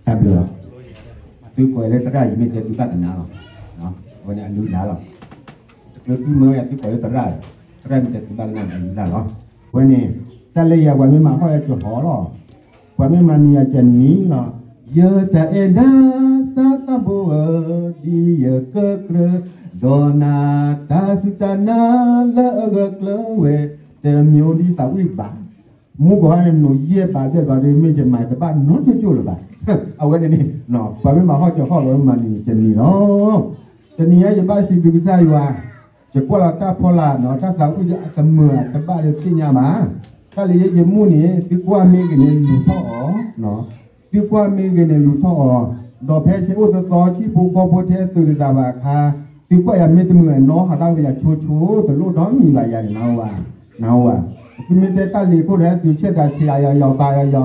တၢ်ဘျုးလီၤ. သုကိးလၢသရၣ် ယမ့ၢ်တဲသုဘၣ်ကနၣ်လီၤ. အဝဲန့ၣ်အလုၢ်အလၢ်လီၤ. တချုးသုမ့ၢ်ဝဲသုကိးလၢသရၣ်, သရၣ်မ့ၢ်တဲသုဘၣ်ကနၣ်န့ၣ် အလုၢ်အလၢ်လီၤ. အဝဲန့ၣ် တၢ်လၢယၤ ပှၤမ့ၢ်မၤဟီၣ်ယၤကဟီၣ်လီၤ. ပှၤမ့ၢ်မၤနံၤယၤကနံၤလီၤ. ယတၢ်အဲၣ်ဒၣ်စၢ်သးဘိဧၢ, ဒ်ယကကြၢး, ဒီးနၤတၢ်စူၢ်တၢ်နာ်လၢအဂၢၢ်ကျၢၤဝဲ, တမံၤဒ်သးဝံၣ်ဘၣ် မူကီၢ်ဟါန့ၣ် နိးယဲၢ်ဘးဘျဲၣ်ဘျီဒီး မ့ၢ်ယမၤတဘၣ်နီတကၠိၢ်လၢၤဘၣ်. အဝဲန့ၣ်န့ၣ် ပှၤမ့ၢ်မၤဟီၣ်ကဟီၣ် ပှၤမ့ၢ်မၤနံၤကနံၤလီၤ. တနံၤညါယဘၣ်စံးဘျုးကစၢ်ယွၤ, ယကွၢ်လီၤတၢ်ဖီလာ်နီၤ တၢ်သးဝံၣ်အတမုာ်အတဘၣ်ဒီးသ့ၣ်ညါဘၣ်. တၢ်လၢယဲယမူန့ၣ် သုကွၢ်မ့ၢ်ဂ့ၤန့ၣ်လူၤထီၣ်အီၤ သုကွၢ်မ့ၢ်ဂ့ၤန့ၣ်လူၤထီၣ်အီၤ, ဒီးဖဲထဲအိၣ်သသီ ထံဖိကီၢ်ဖိထဲသုးတဂၤဘၣ်အခါ, သုကွၢ်ယၤမ့ၢ်တမုာ်နီၢ်ဟးထီၣ်ဝဲယၤဆိဆိ တလိၣ်ဒီနံၤဘၣ်ယၤန့ၣ် နဝၤ, နဝၤ, သုမ့ၢ်တဲတၢ်လံၤခိၣ်ဒီး သုဆဲးသးဆံးယၤယၤယၤဘါယၤယၤ,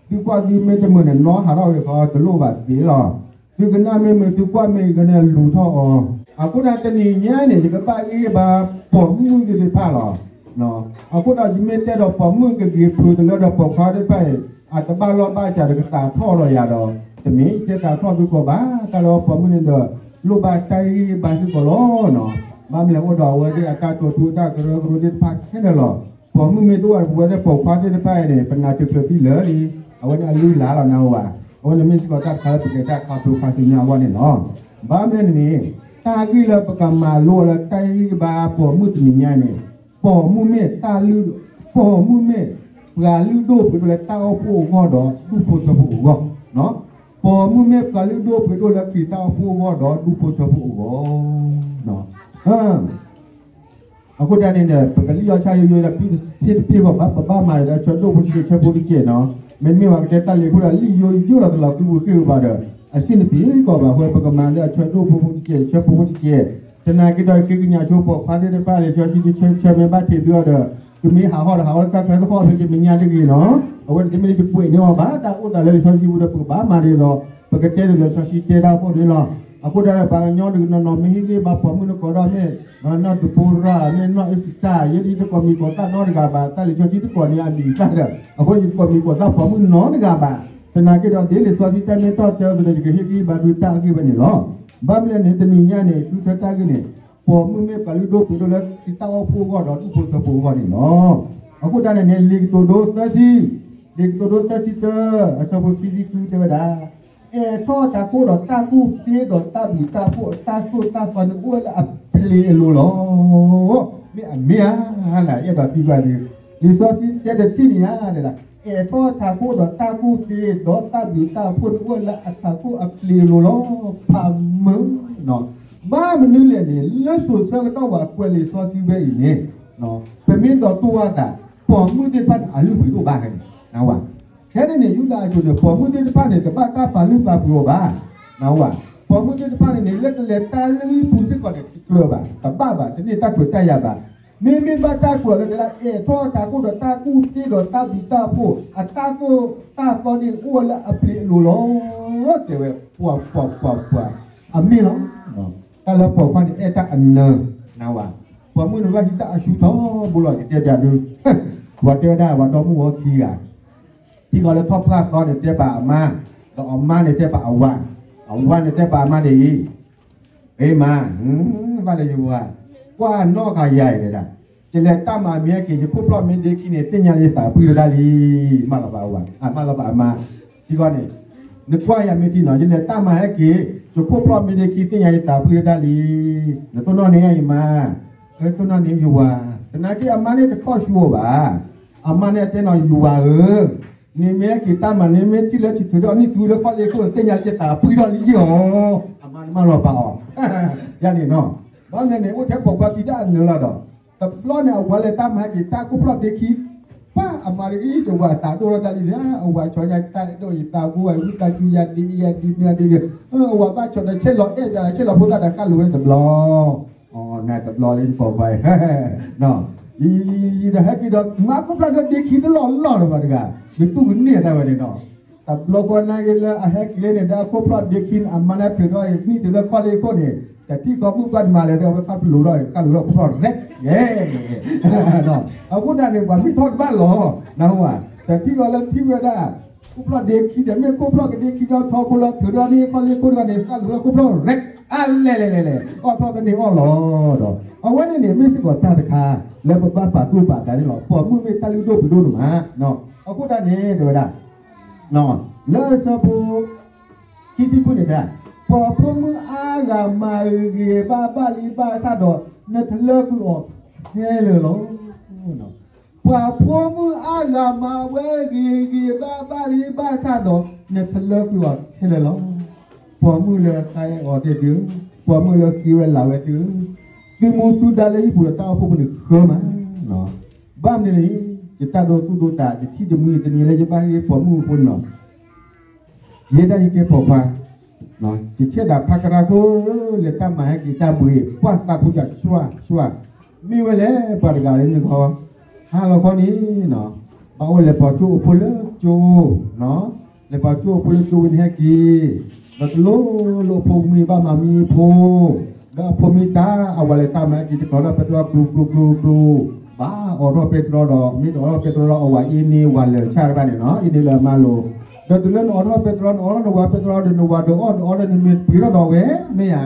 သုကွၢ်သုမ့ၢ်တမုာ်န့ၣ်နီၢ်ဟးထီၣ်ဝဲဃီ တလိၣ်ဘၣ်သ့လီၤ. သုကနၣ်မ့ၢ်မုာ် သုကွၢ်မ့ၢ်ဂ့ၤန့ၣ်လူၤထီၣ်အီၤ, အဃိဒၣ်တနံၤညါန့ၣ် ယကဘၣ်ဂံၢ်ဘါပိာ်မုၣ်သ့ၣ်တဖၣ်လီၤ. အဃိဒီးယမ့ၢ်တဲဒီးပိာ်မုၣ်ကဂ့ၤဖုးတလၢဒီးပိာ်ခွါသ့ၣ်တဖၣ်အံၤ အတဘၣ်လီၢ်ဘၣ်စးဒီးကသးထီၣ်ဒီးယၤဒီး, တမ့ၢ်ယတဲသးထီၣ်သုကီးဘၣ်, တၢ်လၢပိာ်မုၣ်န့ၣ်ဒီး လိၣ်ဘၣ်တၢ်ဂံၢ်ဘါစ့ၢ်ကီးလီၤ. ဘၣ်မနုၤလဲၣ်အိၣ်ဒီးအဝဲသ့ၣ်အတၢ်တိာ်ထူအတၢ်ကရၢကရိသ့ၣ်တဖၣ်ခဲလၢာ်လီၤ. ပိာ်မုၣ်မ့ၢ်တအိၣ်ဒီးပဝဲသ့ၣ်ပိာ်ခွါသ့ၣ်တဖၣ်အံၤန့ၣ် ပနၢ်တချုးသံလၢာ်လံ, အဝဲန့ၣ်အလုၢ်အလၢ်လီၤ နဝၤ, အဝဲန့ၣ်မ့ၢ်စ့ၢ်ကီးတၢ်တခါလၢပကဲတၢ်ခါဖျိခါဆူညါအဂီၢ်န့ၣ်လီၤ. ဘၣ်မနုၤလဲၣ်န့ၣ် တၢ်ဂ့ၢ်လၢပကမၤလိအီၤလၢတၢ်ဂံၢ်ဘါပိာ်မုၣ်တနံၤညါန့ၣ်, ပိာ်မုၣ်မ့ၢ်တၢ်လုၢ်, ပိာ်မုၣ်မ့ၢ်ပှၤလုၢ်ဒိၣ်ပှ့ၤဒိၣ်လၢတၢ်အိၣ်ဖှိၣ်အဂီၢ်ဒီးဒူၣ်ဖိထၢဖိအဂီၢ်, ပိာ်မုၣ်မ့ၢ်ပှၤလုၢ်ဒိၣ်ပှ့ၤဒိၣ်လၢခရံာ်တၢ်အိၣ်ဖှိၣ်အဂီၢ်ဒီးဒူၣ်ဖိထၢဖိအဂီၢ် အဃိဒၣ်န့ၣ်ဒီး ပကလံၣ်အီၣ်ဆၣ်ယိယိဒီး ပစ့ၣ်တပ့ၢ်ဃီဘၣ်, ပဘၣ်မၤဒီးဆၢဒိၣ်ဖိတကဲး ဆၢဖိတကဲးနီၤ. မ့မ့ၢ်ပှၤကတဲတၢ်လံၤခိၣ်ဒီးလံၣ်ယိယိလီၤတလီၤဃုာ်ပူၤဃ့ၢ်ပူၤဘၣ်ဒီး အစ့ၣ်တပ့ၢ်ဃီဘၣ်. အဃိပကမၤဒီးဆၢဒိၣ်ဖိတကဲး ဆၢဖိတကဲး, တနာ်က့ဒီးဃ့ကညးဆိပိာ်ခွါသ့ၣ်တဖၣ်လၢ လံာ်စီဆှံတဆၢဆၢမ့ၢ်ဘၣ်ထံးသုအီၤဒီး ကမ့ၢ်ဟးဟီၣ်ဒီးဟးဟီၣ်လၢတၢ်ချၢတဟီၣ်ဖဲကမ့ၢ်ညါတဂ့ၤနီၤ. အဝဲန့ၣ်တမ့ၢ်လၢယကွဲးန့ၢ်အီၤဘၣ်, တၢ်အိၣ်သးလၢလံာ်စီဆှံပူၤဒီးပကဘၣ်မၤဒ်သိး ပကတဲဒီးလံာ်စီဆှံတဲတၢ်အိၣ်ဖှိၣ်န့ၣ်လီၤ. အဃိဒၣ်ဒီးပှၤကညီတနီၤနီၤ မ့ၢ်ဟ့ၣ်ဂံၢ်ဘါပိာ်မုၣ်နကိးဒီးမ့ၢ် နီၢ်ဒဘိရၤ မ့ၢ်နီၢ်အ့စတၢ်, ယဲဒ်ယတကိးမံၤကိးသၣ်နီတဂၤဘၣ်, တၢ်လံာ်စီဆှံတကိးန့ၢ်အမံၤအသၣ်ဒီး အဃိယတကိးမံၤကိးသၣ်ပိာ်မုၣ်နီတဂၤဘၣ်. သနာ်က့ဒီးဒ်လံာ်စီဆှံတၢ်မ့ၢ်တီၢ်တဲအသိးဒီး ယကဟ့ၣ်ဂံၢ်ဘါသုတၢ်အဂ့ၢ်ဝဲန့ၣ်လီၤ. ဘၣ်မနုၤလဲၣ်န့ၣ် တနံၤညါန့ၣ် ဃုထၢတၢ်ဂ့ၢ်န့ၣ် ပိာ်မုၣ်မ့ၢ်ပှၤလုၢ်ဒိၣ်ပှ့ၤဒိၣ်လၢခရံာ်တၢ်အိၣ်ဖှိၣ်အဂီၢ်ဒီးဒူၣ်ဖိထၢဖိအဂီၢ်န့ၣ်လီၤ. အဃိဒၣ်န့ၣ်န့ၣ် လံာ်ကတိၤဒိသၢဆံ, လံာ်ကတိၤဒိသၢဆံတၢ အဆၢဖိခံဆံဃုတဲဝဲဒၣ် အဲၣ်ထီၣ်တၢ်ကိၢ်ဒီးတၢ်ကူၣ်သ့ဒီးတၢ်ဘျုးတၢ်ဖှိၣ်အတၢ်သိၣ်တၢ်သီန့ၣ်အိၣ်ဝဲလၢအပျ့ၤအလိၤလီၤ. မ့ၢ်အမ့ၢ်ဧါ, ယအဲၣ်ဒိးသံကွၢ်ဒုး, လံာ်စီဆှံတဲတထံၣ်န့ၣ်ဧါ, အဲၣ်ထီၣ်တၢ်ကိၢ်ဒီးတၢ်ကူၣ်သ့ဒီးတၢ်ဘျုးတၢ်ဖှိၣ်န့ၣ်အိၣ်ဝဲလၢအထးခိၣ်အပျ့ၤအလိၤလီၤ. ဖးမုာ် ဘၣ်မနုၤလဲၣ်န့ၣ် လၢစိၤဆၢကတီၢ်ပှၤကွဲးလံာ်စီဆှံဝဲအံၤန့ၣ် ပမ့ၢ်ဒိးတိၢ်ဘၣ်သး ပိာ်မုၣ်သ့ၣ်တဖၣ်န့ၣ် အလုၢ်ပှ့ၤဒိၣ်ဘၣ်ခဲန့ၣ်, နဝၤ, ခဲန့ၣ်န့ၣ် ယူဒၤအစိၤန့ၣ် ပိာ်မုၣ်သ့ၣ်တဖၣ်န့ၣ် တဘၣ်တၢ်ပာ်လုၢ်ပာ်ပှ့ၤအီၤဘၣ်, နဝၤ, ပိာ်မုၣ်သ့ၣ်တဖၣ်န့ၣ်န့ၣ် လၢကလဲၤတၢ်လုၢ်ပူၤစ့ၢ်ကီးန့ၣ် တကြၢးဘၣ်, တဘၣ်ဘၣ်, တန့ၢ်တၢ်ခွဲးတၢ်ယာ်ဘၣ်. မ့မ့ၢ်ဘၣ်တၢ်ကွဲးလၢတဲဒၣ် အဲၣ်ထီၣ်တၢ်ကိၢ်ဒီးတၢ်ကူၣ်သ့ဒီးတၢ်ဘျုးတၢ်ဖှိၣ် အတၢ်သိၣ်တၢ်သီန့ၣ်အိၣ်ဝဲလၢအပျ့ၤအလိၤလီၤ. တဲဝဲ ပှၤပှၤပှၤပှၤ, အမ့ၢ်လီၤ. တၢ်လၢပိာ်ခွါန့ၣ် အဲၣ်တၢ်အနၢၤ, နဝၤ, ပိာ်မုၣ်န့ၣ်ဘၣ်ဟံးတၢ်အဆူထီဘိလီၤ. ယတဲပျးသု, ပှၤတဲဝဲဒၣ် ပှၤဒီမုၣ်ဝီခံဂၤ ထံဂီၤလၢထီၣ်ပှၢ်သီန့ၣ်တဲပာ်အမါ, ဒီးအမါန့ၣ်တဲပာ်အဝၤ, အဝၤန့ၣ်တဲပာ်အမါဒ်အံၤ, အ့မါ, ဘၣ်လၢယဝၤ, ကွၢ်နီၣ်ဃာ်ယၤအံၤဒၣ်, ယလဲၤတၢ်မၤမ့ၢ်ဟဲက့ၤ ယခိၣ်ဖျီၣ်မ့ၢ်ဒ့ခံန့ၣ် သ့ၣ်ညါလၢယသးဖှံလၢတၢ်လံ, မၢလီၤပာ်အဝၤ, မၢလီၤပာ်အမါ, ထံဂီၤန့ၣ်, နကွၢ်ယၤမ့ၢ်ထံနီၤ ယလဲၤတၢ်မၤဟဲက့ၤ, ယခိၣ်ဖျီၣ်မ့ၢ်ဒ့ခံသ့ၣ်ညါယသးဖှံလၢတၢ်လံ, နတိၢ်နီၣ်န့ၢ်ယၤအံၤမါ, တိၢ်နီၣ်န့ၢ်ယဝၤ, သနာ်က့အမါန့ၣ်တခီၣ်ဆူအီၤဘၣ် အမါန့ၣ်အတဲနီၤ ယဝၤဧၢ, နမ့ၢ်ဟဲက့ၤတၢ်မၤ နမ့ၢ်ထံၣ်လၢဆံးထီၣ်ဒီးနံၣ်သူလၢခီၣ်လ့ၣ်ခိၣ်န့ၣ် သ့ၣ်ညါလၢယသးဖှံထီၣ်လံယီၤ, အမါန့ၣ်မၢလီၤပာ်အီၤ, ယၤန့ၣ်နီၤ, ဘၣ်မနုၤန့ၣ် အိၣ်ထဲပိာ်ခွါခံတၢ်အနၢၤလီၤဒီး, တဘျီန့ၣ် အဝၤလဲၤတၢ်မၤဟဲက့ၤ တၢ်ခိၣ်ဖျီၣ်ဒ့ခံ, ပှၤအမါဒ်အံၤ ယဝၤသးဒိၣ်ထီၣ်တၢ်လံန့ၣ် အဝၤဆီညါတၢ်အဲၣ်ဒိၣ်ယသးဘိ ဝဲဝံသးစူၤယၤဒ်အံၤယၤဒ်မ့ၢ်ဒ်န့ၣ်, အဝၤဘၣ်ဆီဒီးဆဲးလီၤအဲၣ်ယၤ ဆဲးလီၤဖိသၣ်ဒီးဃၣ်လိၤဝဲတဘျီ နတဘျီလၢနပိာ်ခွါအံၤ, ယဒီးဟဲက့ၤဒီး မါခိၣ်ဖျီၣ်ဒီးဒ့ခံတလီၢ်လီၢ်လၢၤဘၣ်တဂၤ, မ့ၢ်တူၢ်ကန့ၢ်တၢ်ဝဲန့ၣ်နီၤ, တဘျီဃီနာ်က့လၢအဟဲက့ၤလၢန့ၣ် ဒီးအခိၣ်ဖျီၣ်ဒ့ခံန့ၣ် အမါလၢထုးထီၣ်အံၤ နံၣ်ထုးလၢခီၣ်လ့ၣ်ခိၣ်န့ၣ် တထံၣ်ဃီမုၢ်ပှၢ်တမၤလၢၤ ဒီးအဝဲခီၣ်ဖျီၣ်လိၤထီၣ်အံၤ ခီၣ်လိၤထီၣ်ခိၣ်ဖျီၣ်ရဲၣ်, အဃိဒၣ်န့ၣ် ပှၤမ့ၢ်ထီၣ်တဘၣ်လီၤ, နဟူဧါ, တထံၣ်ဃီလၢထံၣ်ဝဲဒၣ် ခိၣ်ဖျီၣ်ဒ့ခံဒီး မ့ၢ်ခိၣ်ဖျီၣ်ကဒ့ခံဒီးထီခိၣ်လီၤထုးဒီးန့ၣ် ခီလ့ခိၣ်တဂၤန့ၣ် ဃၣ်လူၤလၢခိၣ်ဖျီၣ်ရဲၣ် အလဲၣ်လဲၣ်လဲၣ်လဲၣ် အီၣ်ထီၣ်တန့ၢ်အီၣ်လီၤဒီး အဝဲန့ၣ်န့ၣ် မ့ၢ်စ့ၢ်ကီးတၢ်တခါ လၢပဘၣ်ပာ်သူၣ်ပာ်သးန့ၣ်လီၤ. ပိာ်မုၣ်မ့ၢ်တၢ်လုၢ်ဒိၣ်ပှ့ၤဒိၣ်န့ၣ်မး အဃိတၢ်န့ၣ် တဲဝဲဒၣ် လၢအဆၢဖိ ခံဆံဃုန့ၣ်တဲ ပှၤဖိမုၣ်အါဂၤမၤဂ့ၤဂ့ၤဘၣ်ဘၣ်လံဘၣ်ဆၣ်ဒီး နတလၢကွံာ်အီၤခဲလၢာ်လီၤ. ပှၤဖိမုၣ်အါဂၤမၤဝဲဂ့ၤဂ့ၤဘၣ်ဘၣ်လံဘၣ်ဆၣ်ဒီး နတလၢကွံာ်အီၤခဲလၢာ်လီၤ. ပိာ်မုၣ်လၢဃါအဲၣ်အီၤသ့ၣ်သုဧၢ, ပိာ်မုၣ်လၢဃ့ဝဲလၤဝဲသ့ၣ်ဧၢ, သုမူသုဒါလၢဟံၣ်ပူၤဒီးတၢ်အိၣ်ဖှိၣ်ပူၤန့ၣ်ဃၢမး, ဘၣ်မနုၤလဲၣ်န့ၣ် ယတၢ်ဒိသူၣ်ဒိသး ယထံၣ်တမှံတနံၤလၢယဘၣ်ဟ့ၣ်ပိာ်မုၣ်အဃိန့ၣ်လီၤ. ယဲဒၣ်ယကဲပိာ်ခွါ, ယဆဲးဒၣ်ဖးကရၢခိၣ် လဲၤတၢ်မၤဟဲက့ၤတၢ်ဘှံး ပှၢ်သးဖိယၤဆွၣ်ဆွၣ်, မ့ၢ်ဝဲလဲၣ် ပှၤတဂၤလၢနဂီၢ်, ဟါလီၤခီန့ၣ်, ဘၣ်အိၣ်လဲၤပိာ်ကၠိအိၣ်ဖိလၢကၠိ, လဲၤပိာ်ကၠိအိၣ်ဖိလၢကၠိဝံၤန့ၣ်ဟဲက့ၤ, ဒီးတလိၣ်လိၣ်အဖိမ့ၢ်ဘၣ်မၤမံဖိ ဒီးအဖိမ့ၢ်တၢ် အဝၤလဲၤတၢ်မၤဟဲက့ၤတကျီၤဒီးပဲတြီ ကျိၤကျိၤကျိၤ, ဘၣ်အိးထီၣ်ပဲတြီဒီး မ့ၢ်တအိးထီၣ်ပဲတြီဒီး အဝၤအ့န့ၢ်ဝၤလၢာ်ဆၣ်တဖၣ်န့ၣ်နီၤ, အ့န့ၢ်လၢအမါလိၤ, ဒီးတုၤလၢနအိးထီၣ်ပဲတြီ နအိးထီၣ်နဝၤပဲတြီဒီး နဝၤဒီးအီၣ်ဒီးအီဒီး နမ့ၢ်တပှ့ၤထီၣ်ဒီးဝဲ မ့ၢ်ဧါ,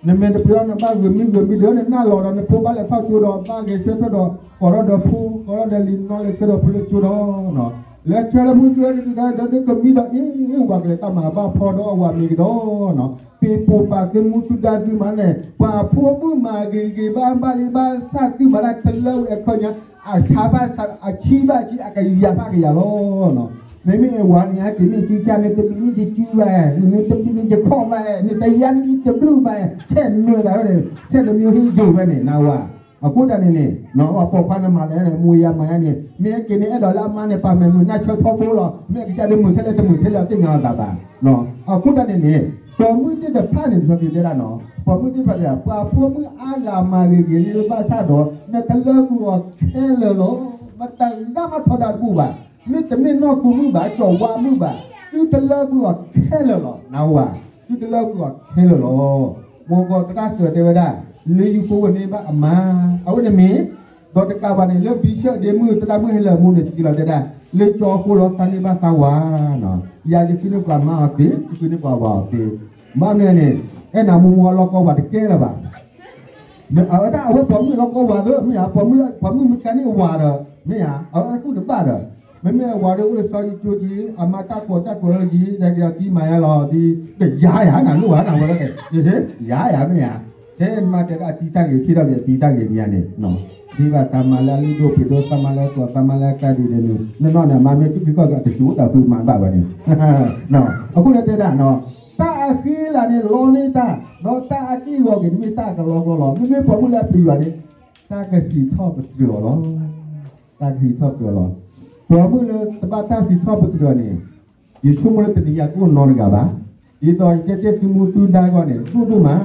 နမ့ၢ်တပှ့ၤထီၣ် နဘၣ်ဂုာ်မံဂုာ်မံဒီး နနၢ်လီၤဒီး နဖိဘၣ်လဲၤထီၣ်ကၠိဒီး ဘၣ်ဂဲၤဆၢထၢၣ်ဒီး ကိးထီၣ်ဒီးဖိ ကိးထီၣ်ဒီးလံာ်နီၢ် လဲၤဆှၢဒီးဖိလၢကၠိဒီး လၢဆၢလၢဖိကၠိကတုၤဒီး ဒီးကမံဒီး အ့ ဝၤကလဲၤတၢ်မၤဘၣ်ဖီဒီးအဝၤမ့ၤကဒီးနီၤ, ပ့ၤပိာ်ပာ်သုမူသုဒါသုမးန့ၣ် ပှၤဖိမုၣ်မၤဂ့ၤဂ့ၤဘၣ်ဘၣ်လံဘၣ်ဆၣ် သုမၤတၢ်တလၢဝဲအခီၣ်ညါ အဆါဘၣ်ဆါ အဆံဘၣ်ဆံ အကယၤဘၣ်ကယၤလီၤ. မ့မ့ၢ်ဝၤန့ၣ် အက့ၤန့ၢ်ကၠူကၢ်န့ၣ် တဘံၣ်န့ၣ်တကၠူဘၣ်, န့ၣ်တဘံၣ်န့ၣ်တခီၣ်ဘၣ်, န့ၣ်တယါန့ၣ်တဘျုးဘၣ်, ဆဲးနွဲၣ်သးဝဲန့ၣ် ဆဲးတမံၤဟ့ၣ်ယိာ်ဝဲန့ၣ် နဝၤ, အဃိတၢ်န့ၣ်န့ၣ် ပိာ်ခွါန့ၣ်မၤလဲၣ်န့ၣ် မူယါမၤယါန့ၣ် မ့ၢ်အက့ၤန့ၣ် အဲၣ်ဒိးလၢအမါန့ၣ် ပာ်မဲာ်မုာ်နၢ်ဆၢထီဘိလီၤ, မ့ၢ်အကစၢ်ဒၣ်မုာ်ထဲလဲၣ်တမုာ်ထဲလဲၣ် အသ့ၣ်ညါလီၤသးဘၣ်. အဃိတၢ်န့ၣ်န့ၣ် ပိာ်မုၣ်သ့ၣ်တဖၣ်န့ၣ် လံာ်စီဆှံတဲဒၣ်နီၤ, ပိာ်မုၣ်သ့ၣ်တဖၣ်တဲဒၣ် ပှၤဖိမုၣ်အါဂၤမၤဂ့ၤဂ့ၤလံဘၣ်ဆၣ်ဒီး နတလၢကွံာ်အီၤခဲလၢာ်လီၤ. မတၤဂၤမၤထီဒါတဘူၣ်ဘၣ်, မ့တမ့ၢ်နီၢ်ခိမုၣ်ဘၣ် ကၠီၤဝါမုၣ်ဘၣ်, သုတလၢကွံာ်အီၤခဲလၢာ်လီၤ. နဝၤ, သုတလၢကွံာ်အီၤခဲလၢာ်လီၤ. မ့ၢ်ကီးသရၣ်စၢၤတဲဝဲဒၣ် လၢယဖိဝဲန့ၢ်ဘၣ်အမါ, အဝဲန့ၣ်မ့ၢ် ဒီးတကးဘၣ်န့ၣ် လၢဘံဆၢၣ်ဒ့မုၣ် သရၣ်မုၣ်ဟဲလၢာ်မူန့ၣ် တက့ၤလီၤတဲဒၣ် လၢကၠီဃိလီၤသးန့ၢ်ဘၣ်သးဝၤ, ယၤယဃုန့ၢ်ပှၤမါအီၤသ့, ယဃုန့ၢ်ပှၤဝၤအီၤသ့, ဘၣ်မနုၤန့ၣ် အဲၣ်နၤမူမူအလီၢ်ကီဝၤတကဲလၢၤဘၣ်. အဝဲဒၣ်အဝဲပိာ်မုၣ်လီၢ်ကီဝၤသ့ မ့ၢ်ဧါ, ပိာ်မုၣ်မုၢ်ဆါန့ၢ်ဝၤဒီး မ့ၢ်ဧါ, အဝဲကူၣ်တဘၣ်ဒီး မ့မ့ၢ်အဝၤဒီးအိၣ်လၢစီၤယံၤကၠိကံ, အမါတၢ်ကိးတၢ်ကိးလၢကံ, တၢ်က့ၤအီၤသံမၤယါလီၤသံ, တယၤယၤနၤလိၣ်ဧါနၤဝဲဒၣ်, ယၤယၤမ့ၢ်ဧါ, ဖဲနမါတဲဒၣ်အတံၤတၢ်ဂ့ၤ ထံၣ်ထီၣ်က့ၤအတံၤတၢ်ဂ့ၤမ့ၢ်ဧါန့ၣ်, ဒ်ဘၣ်သးမါလၢအလုၢ်ဒိၣ်ပှ့ၤဒိၣ် သးမါလၢအကျိၤ သးမါလၢအကါဒံးဒဲးန့ၣ်, နနီၢ်န့ၣ် အမါမ့ၢ်သူၣ်ခုကီၢ်ကး တစိၤတၢ်ဖုမၤဘၣ်ဝဲန့ၣ်, အဃိန့ၣ်တဲဒၣ်နီၤ, တၢ်အဃံအလၤန့ၣ်လီန့ၢ်တၢ်, ဒီးတၢ်အက့ၢ်အဂီၤက့ၤန့ၣ်မ့ၢ်တၢ်ကလီကလီလီၤ. မ့မ့ၢ်ပိာ်မုၣ်လၢအပျံၤယွၤန့ၣ် တၢ်ကစံးထီၣ်ပတြၢၤအီၤလီၤ. တၢ်ကစံးထီၣ်ပတြၢၤအီၤလီၤ. ပိာ်မုၣ်လၢတဘၣ်တၢ်စံးထီၣ်ပတြၢၤန့ၣ် ယဆိကမိၣ်လၢတနံၤယၤကအိၣ်နီတဂၤဘၣ်. ဒ်သိးယတဲတ့ၢ်သုမူသုဒါအဂီၢ်န့ၣ် ဒိၣ်ဒိၣ်မး,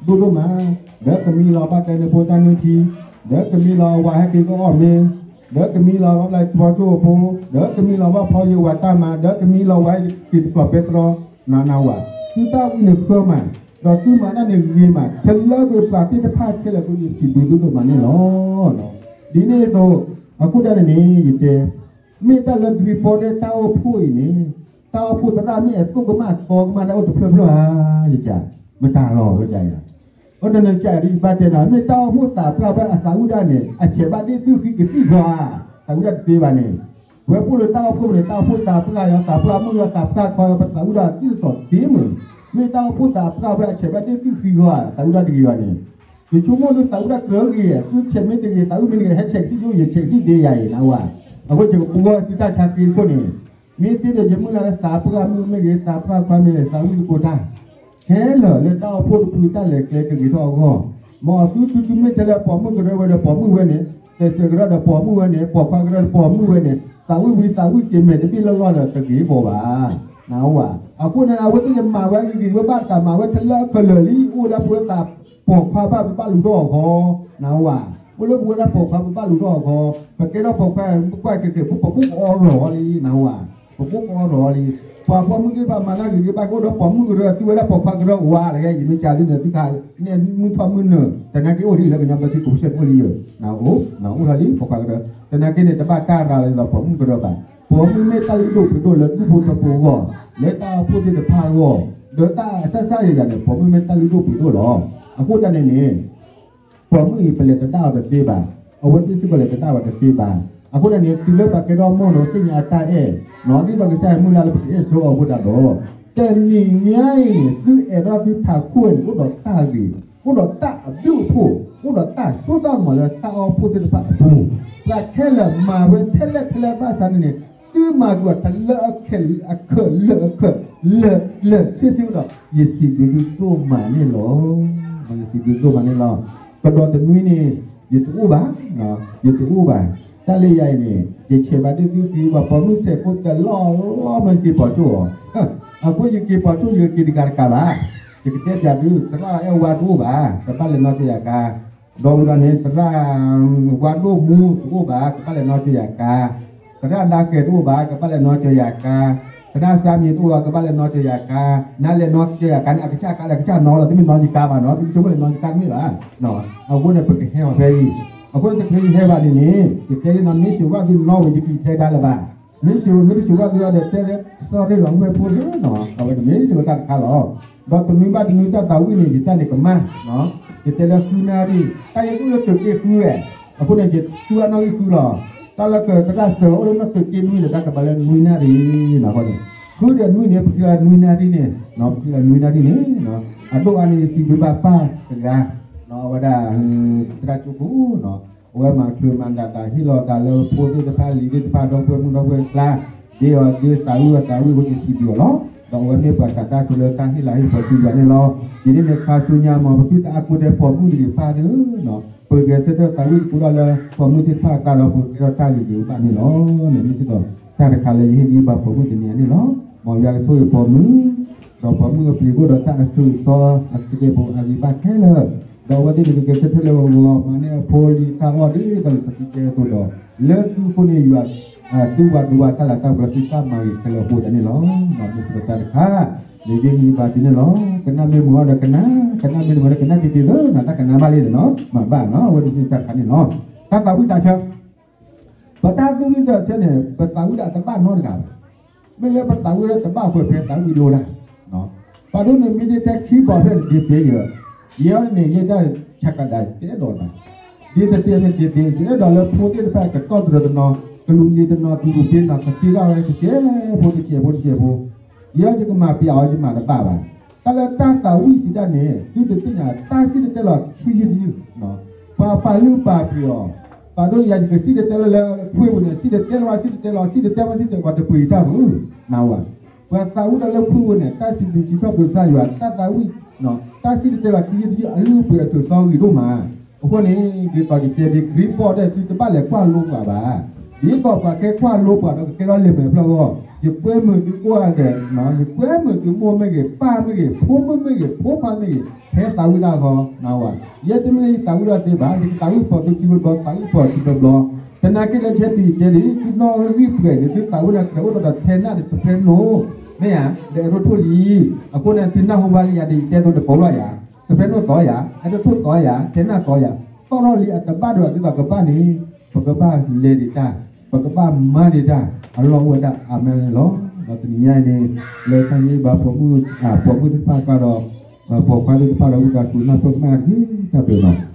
ဒိၣ်ဒိၣ်မး, ဒီးကမံလီၤဘၣ်တဲနဖိတၢ်နုၢ်ထံ, ဒီးကမံလီၤဝၤဟဲက့ၤကအီၣ်မ့ၤ, ဒီးကမံလီၤဘၣ်ဖီကၠိဖိ, ဒီးကမံလီၤဘၣ်ဖီယိၤဝၤတၢ်မၤ, ဒီးကမံလီၤဝၤဟဲက့ၤတကျီၤပဲတြီ, နနဝၤ, သုတၢ်ဝံန့ၣ်ဃၢမး, ဒီးသုမၤတၢ်န့ၣ်ဂ့ၤမး, တလၢကွံာ်ပှၤသ့ၣ်တဖၣ်ခဲလၢာ်အဃိ ယစံးဘျုးသုဒိၣ်မးန့ၣ်လီၤ. ဒ်န့ၣ်အသိး, အဃိတၢ်န့ၣ်န့ၣ် ယတဲ မ့ၢ်တၢ်လၢတြံဖီဒဲတၢ်အိၣ်ဖှိၣ်အံၤန့ၣ်, တၢ်အိၣ်ဖှိၣ်သရၣ်မ့ၢ်အသိၣ်ကမၣ်သီကမၣ်တၢ်အိၣ်တဖျၢၣ်ဖျၢၣ်ဧါ, ယက, မတၤလီၤဝဲကယၤ, အိၣ်တနကးဒ်ယဘၣ်တဲနၤ မ့ၢ်တၢ်အိၣ်ဖှိၣ်သးပှၢ်ဖဲအသးဝံၣ်ဒၣ်န့ၣ် အဆဲးဘၣ်ဒ့ၣ်သုၣ်ဃံကသံၣ်ဂီၤဧါ, သးဝံၣ်ဒၣ်တသ့ဘၣ်န့ၣ်, ဝဲပအိၣ်လၢတၢ်အိၣ်ဖှိၣ်န့ၣ် တၢ်အိၣ်ဖှိၣ်သးပှၢ်ယီၤ သးပှၢ်မုၣ်ယီၤ သးပှၢ်ခွါယီၤ ပသးဝံၣ်ဒၣ်သ့ၣ်သီၣ်သ့မုၢ်, မ့ၢ်တၢ်အိၣ်ဖှိၣ်သးပှၢ်ဖဲအဆဲးဘၣ်ဒ့ၣ်သုၣ်ဃံဂီၤဧါ သးဝံၣ်ဒၣ်တဂ့ၤဘၣ်န့ၣ် ယဆိကမိၣ်လၢသးဝံၣ်ဒၣ်ကြၢးဂ့ၤ, သုဆဲးမ့ၢ်တဂ့ၤ သးဝံၣ်မ့ၢ်တဂ့ၤ ဟဲဆဲးကသံၣ်ဒိၣ် ယဆဲးကသံၣ်ဒ့ယၤအံၤ နဝၤ, အဃိယကပူၤဂီၢ်သုတၢ်ဆါဃ့အခိၣ်န့ၣ်, မ့ၢ်သ့ဒီးယမုၢ်လၢ်လၢသးပှၢ်မုၣ်မ့ၢ်ဂ့ၤ သးပှၢ်ခွါမ့ၢ်ဂ့ၤ သးဝံၣ်သကိးတၢ်, ခဲလၢာ်လၢတၢ်အိၣ်ဖှိၣ်တဖုတၢ်လဲၤကျဲကဂ့ၤထီၣ်အဂီၢ်, မ်အသုသုသုမ့ၢ်ထဲလၢပိာ်မုၣ်ကရၢဝဲဒီးပိာ်မုၣ်ဝဲန့ၣ်, ကစၢၢ်ကရၢဒီးပိာ်မုၣ်ဝဲန့ၣ်, ပိာ်ခွါကရၢဒီးပိာ်မုၣ်ဝဲန့ၣ်, သးဝံၣ်ဝံၤသးဝံၣ်က့ၤမဲာ်တဘ့ၣ်လၢ်လၢ်ဒီးတဂ့ၤဘၣ်ဘၣ်, နဝၤ, အဃိန့ၣ် အဝဲသ့ၣ်န့ၣ်မၤဝဲဂ့ၤဂ့ၤဝဲဘၣ်တၢ်မၤဝဲထဲလၢအကလၢာ်လံ အိၣ်ဝဲဒၣ်ပဝဲသး ပိာ်ခွါဘၣ်ပဘၣ်လူၤထီၣ်အီၤဃီ, နဝၤ, အိၣ်လၢပဝဲဒၣ်ပိာ်ခွါပဘၣ်လူၤထီၣ်အီၤဃီ, ပကဲထီၣ်ပိာ်ခွါ ပကွၢ်က့ၤက့ၤ ပပိာ်မုၣ်ကအီရီၤလံ နဝၤ, ပပိာ်မုၣ်ကအီရီၤလံ, ပှၤပိာ်မုၣ်သ့ၣ်တဖၣ်မၤတၢ်ဂ့ၤဂ့ၤဘၣ်ကအိၣ်ဒီးပိာ်မုၣ်ကရၢ သုဝဲဒၣ်ပိာ်ခွါကရၢကဝါလၢ ယမ့ၢ်ကးဒ်န့ၣ် သုခါန့ၣ်မုၢ်ထီၣ်မုၢ်နုာ် တနာ်က့အိၣ်လံလၢကညီဘျၢထံကိးဆၢကအိၣ်လံယၤ, နအိၣ်, နအိၣ်ထီၣ်လံပိာ်ခွါကရၢ, တနာ်က့န့ၣ် တဘၣ်တၢ်ရၤလၢပိာ်မုၣ်ကရၢဘၣ် ပိာ်မုၣ်မ့ၢ်တၢ်လုၢ်ဒိၣ်ပှ့ၤဒိၣ်လၢဒူၣ်ဖိထၢဖိအဂီၢ်, လၢတၢ်အိၣ်ဖှိၣ်သ့ၣ်တဖၣ်အဂီၢ်, ဒီးတၢ်အစၢ်စၢ်ယၤယၤန့ၣ် ပိာ်မုၣ်မ့ၢ်တၢ်လုၢ်ဒိၣ်ပှ့ၤဒိၣ်လီၤ. အဃိတၢ်န့ၣ်န့ၣ် ပိာ်မုၣ်အံၤ ပလဲၤသဒၣ်အီၤတသ့ဘၣ်, အဝဲသ့ၣ်စ့ၢ်ကီးလဲၤသဒၣ်အီၤတသ့ဘၣ်. အဃိန့ၣ်န့ၣ် တုၤလၢပှၤကဲထီၣ်မိၢ်ဒီးသ့ၣ်ညါအတၢ်အဲၣ်, ဒ်သိးကစၢ်ယွၤမုၢ်လၢ်လၢပကအဲၣ်ဆၢအီၤအဃိသတးဒီး, တနံၤညါအံၤန့ၣ် သုအဲၣ်ဒိးသုထးခိၣ်န့ၣ် အိၣ်ဒီးတၢ်ဂ့ၤ, အိၣ်ဒီးတၢ်အဘျုးအဖှိၣ်, အိၣ်ဒီးတၢ်စိတၢ်ကမီၤလၢတၢ်အိၣ်ဖှိၣ်သ့ၣ်တဖၣ်အပူၤ, ပှၤခဲလၢာ်မၤဝဲထဲလဲၣ်ထဲလဲၣ်ဘၣ်ဆၣ်န့ၣ်န့ၣ် သုမၤဒွးတလၢအခၢးလၢအခၢး လၢာ်လၢာ်ဆ့ဆ့ဒီး ယစံးဘျုးသုဒိၣ်မးန့ၣ်လီၤ. ယစံးဘျုးသုဒိၣ်မးန့ၣ်လီၤ. ကဒီးတနွံန့ၣ် ယတအိၣ်ဘၣ်, ယတအိၣ်ဘၣ်. တၢ်လၢယၤအံၤန့ၣ် ယဆဲးဘၣ်ဒ်သုသံ ပှၤပိာ်မုၣ်စဲးဖိတလီၢ်လီၢ်မ့ၢ်ယက့ၤပိာ်ကၠိၣ်အီၤ, အဃိယက့ၤပိာ်ကၠိၣ် ယက့ၤတဂၤတကးဘၣ်. ယကတဲပျးသု သရၣ်အဲၣ်ဝါတအိၣ်ဘၣ်, ကဘၣ်လဲၤနီၢ်ကၠိယၤကါ, ဒီးဝံၤဒီးန့ၣ် သရၣ်ဝါဒိၣ်မူတအိၣ်ဘၣ်, ကဘၣ်လဲၤနီၢ်ကၠိယၤကါ, သရၣ်ဒါကဲၤတအိၣ်ဘၣ်, ကဘၣ်လဲၤနီၢ်ကၠိယၤကါ, သရၣ်စၢ်မံၤတအိၣ်ဘၣ်, ကဘၣ်လဲၤနီၢ်ကၠိယၤကါ, နလဲၤနီၢ်ကၠိယၤကါန့ၣ် အကစၢ်ကါလၢအကစၢ်နီၢ်လီၤ, သုမ့ၢ်နီၢ်ယကါဘၣ်နီၤ, သုကဆိကမိၣ်လဲၤနီၢ်ယကါတမ့ၢ်ဘၣ်. အဃိန့ၣ် ပကဟဲအီၤဖဲအံၤ, အဃိန့ၣ် တချုးယဟဲဘၣ်န့ၣ်န့ၣ် ယတဲလံနီၤ မ့ၢ်စံးဝဲသုနီၢ်ဝဲ ယက့ၤထဲဒါလၢၤဘၣ်. မ့ၢ်စံးဝဲ မ့ၢ်တစံးဝဲသုဒီးတဲလၢ sorry လီၤ ဝဲဖိန့ၣ်နီၤ, အဝဲန့ၣ်မ့ၢ်စံးဝဲတၢ်တခါလီၤ. ဒီးတနွံဘၣ်တနွံတၢ်သးဝံၣ်န့ၣ် ယတၢ်န့ၣ်ကမၣ်, ယတဲလၢဃုနၣ်ရံၣ်, တၢ်ယဲအိၣ်လၢသုးက့ဃုဝဲ, အဃိန့ၣ် ယတူၢ်အနီၣ်ဂံၢ်ဃုလီၤ. တၢ်လၢကသရၣ်စၢၤအိၣ်လၢနီၢ်သုးက့နွံဒီး တၢ်ကဘၣ်လၢနွံနၣ်ရံၣ်နီၤ, အဃိန့ၣ် ဃုဒီးနွံန့ၣ် ပထံၣ်လၢနွံနၣ်ရံၣ်န့ၣ်, ပထံၣ်လၢနွံနၣ်ရံၣ်န့ၣ်, အဒိၣ်အါန့ၣ် ယစံးဘျုးဘၣ်ပၢ်တဂၤ, အဝဲဒၣ် သရၣ်ကၠိဖိနီၤ, အဝဲမၤချုးမၤဒၣ်တၢ် ဟ့ၣ်လီၤတၢ်လၢဖိသ့ၣ်တဖၣ်လံၤသ့ၣ်တဖၣ် ဒီပုၢ်ဝဲၢ်မုၣ်ဒီပုၢ်ဝဲၢ်ကျါ, ဒ်အီၤဒ်သးဝံၣ်အီၤသးဝံၣ်အဃိ ယစံးဘျုးအီၤလီၤ. ဒီးအဝဲမ့ၢ်ပှၤတၢ်သးစၢ်လၢတၢ်ဟ့ၣ်လၤဟ့ၣ်ကပီၤဆူယွၤန့ၣ်လီၤ. ဒ်န့ၣ်န့ၣ် ခါဆူညါမ့ၢ် ပသုတအါကိးတဲပိာ်မုၣ်တဂ့ၤပၢ်သ့ၣ်နီၤ, ပကဂဲၤဆၢထၢၣ်သးဝံၣ်သကိးဒီးလၢ ပိာ်မုၣ်သ့ၣ်တဖၣ်အကျါဒီး ပကကဲထီၣ်တၢ်ဂ့ၤဂ့ၤဘၣ်န့ၣ်လီၤ. မ့ၢ်စ့ၢ်ကီးတၢ်တခါလၢယဟ့ၣ်ဂံၢ်ဘါပိာ်မုၣ်တနံၤအံၤန့ၣ်လီၤ. မ်ယွၤကဆိၣ်ဂ့ၤပိာ်မုၣ်, ဒီးပိာ်မုၣ်အပျံၤအဃိဒီးတၢ်အစိၤအစီအကတၢၢ်ဖိအဂံၢ်ဘါခဲလၢာ်, ဒီးအဝဲသ့ၣ်န့ၣ် ကကဲဆၢထၢၣ်လၢဂီၤဂီၤ မၤန့ၢ်အဖိလံၤတၢ်အီၣ်ဒ်သိးလံာ်စီဆှံတဲအသိးဒီး, လၢသုအဃိန့ၣ်ယွၤ သုဝၤဒိဝၤတၢ်လၤတၢ်ပှဲၤ သုတၢ်မၤဂ့ၤခဲလၢာ်အဃိသတးန့ၣ်လီၤ. မ့ၢ်စ့ၢ်ကီးတၢ်တခါ မ့ၢ်ယဟ့ၣ်ဂံၢ်ဘါသုန့ၣ်လီၤ. ကနၣ်မ့ၢ်မုာ်အီၤဒီးကနၣ်, ကနၣ်မ့ၢ်တမုာ်ဒီးကနၣ်တံၢ်တံၢ်လၢနီၤ, တၢ်ကနၣ်ဘၣ်လံန့ၣ်နီၤ, မၤဘၣ်နီၤ, အဝဲန့ၣ်မ့ၢ်တၢ်တခါန့ၣ်လီၤ. တၢ်သးဝံၣ်တၢ်ဆၢ ပတၢ်သးဝံၣ်တၢ်ဆၢန့ၣ် ပသးဝံၣ်ဒၣ်တဘၣ်နီတဂၤဘၣ်. မ့ၢ်လၢပသးဝံၣ်လၢတဘၣ်အဃိ ပသးဝံၣ်လိတၢ်, ပှၤဒိၣ်န့ၣ်မ့ၢ်ဒ်တဲခံဘီဖျၢၣ်န့ၣ် ဒ်သ့ယဲ, ယဲန့ၣ် ယဲဒၣ်ဆးကဒး ယတအဲၣ်ဒိးနၤ, ဒ်တသ့န့ၣ်ဒ်သ့ ယအဲၣ်ဒိးလၢဖိသ့ၣ်တဖၣ် ကတီၢ်တရၢတနီၤ ကလူၤလံၤတနီၤ ကလူၤဖ့နီၤ ကသ့ထီၣ်ဝဲတစဲးဖိတစဲးဖိတစဲးဖိ ယဲယကမၤပျးအီၤ ယမၤတဘၣ်ဘၣ်. တၢ်လၢတၢ်သးဝံၣ်စံးတၢ်န့ၣ် သုတသ့ၣ်ညါ တၢ်စံၣ်တဲၤတဲလီၤခံယုၢ်တယုၢ်, ပှၤပာ်လုၢ်ပာ်ပှ့ၤအီၤ, ပှၤဒိၣ်ယၤ ယကစံၣ်တဲၤတဲလီၤလၢခွ့ၣ်ပူၤန့ၣ် စံၣ်တဲၤတဲလီၤ စံၣ်တဲၤတဲလီၤ စံၣ်တဲၤတဲလီၤ စံၣ်တဲၤတဲလီၤ တပှ့ၤတၢ်မုၢ်, နဝၤ, ပှၤသးဝံၣ်တၢ်လၢခွ့ၣ်ပူၤန့ၣ် တၢ်စံးဘျုးစံးထီၣ်ပၢၤကစၢ်ယွၤ တၢ်သးဝံၣ်, တၢ်စံၣ်တဲၤတဲလီၤခံယုၢ်တယုၢ် အလုၢ်အပှ့ၤအစိၤစီဂ့ၤဒိၣ်မး. အဃိန့ၣ် ဒ်သိးယတဲဒ် ဂံၢ်ဘီၣ်ဒဲး သုတဘၣ်လဲၤကွၢ်လိပှၤဘၣ်. ဒ်သိးပှၤကဲကွၢ်လိပှၤဒီးကကဲထီၣ်လံာ်မဲာ်ဖျၢၣ်အဂီၢ်, ယကွဲမုာ်သုကိးဂၤဒဲး, ယကွဲမုာ်သုမိၢ်မ့ၢ်ဂ့ၤ ပၢ်မ့ၢ်ဂ့ၤ ဖိမုၣ်မ့ၢ်ဂ့ၤ ဖိခွါမ့ၢ်ဂ့ၤ ဟဲသးဝံၣ်တၢ်ဃီ, နဝၤ, ယဲတမ့ၢ်လၢယသးဝံၣ်ဒီးသ့ဘၣ်, ယကသးဝံၣ်ဖီၣ်သုခံဘျီ သးဝံၣ်ဖီၣ်ခံဘျီဘျီ, သနာ်က့လၢယဟဲတုၤယတဲဒ် သုနီၣ်ဂံၢ်ပှဲၤန့ၣ် သုသးဝံၣ်န့ၣ် ကြၢးအိၣ်ဒီးထဲနၢ်ဒီး soprano မ့ၢ်ဧါ, ဒီး alto လံ. အဃိန့ၣ် သုနၢ်ဟူဘၣ်လံယၤဒီး ယတဲသိးတကိးလီၤယၤ, soprano သီယၤ, alto သီယၤ, tenor သီယၤ, သီထီၣ်လံအတဘၣ်ဒီး ဒ်သိးကဘၣ်န့ၣ် ပကဘၣ်လဲၤဒံးတၢ်, ပကဘၣ်မၤဒံးတၢ်, အလီၢ်အိၣ်ဝဲဒၣ် အါမးန့ၣ်လီၤ. ဒီးတနံၤညါအံၤန့ၣ် လၢတၢ်ဟ့ၣ်ဂံၢ်ဘါပိာ်မုၣ်, ပိာ်မုၣ်သ့ၣ်တဖၣ်ကဒီး, ပိာ်ခွါသ့ၣ်တဖၣ်ဒီး ဝံသးစူၤနၢ်ပၢၢ်ကမၣ်တက့ၢ် တၢ်ဘျုးလီၤ.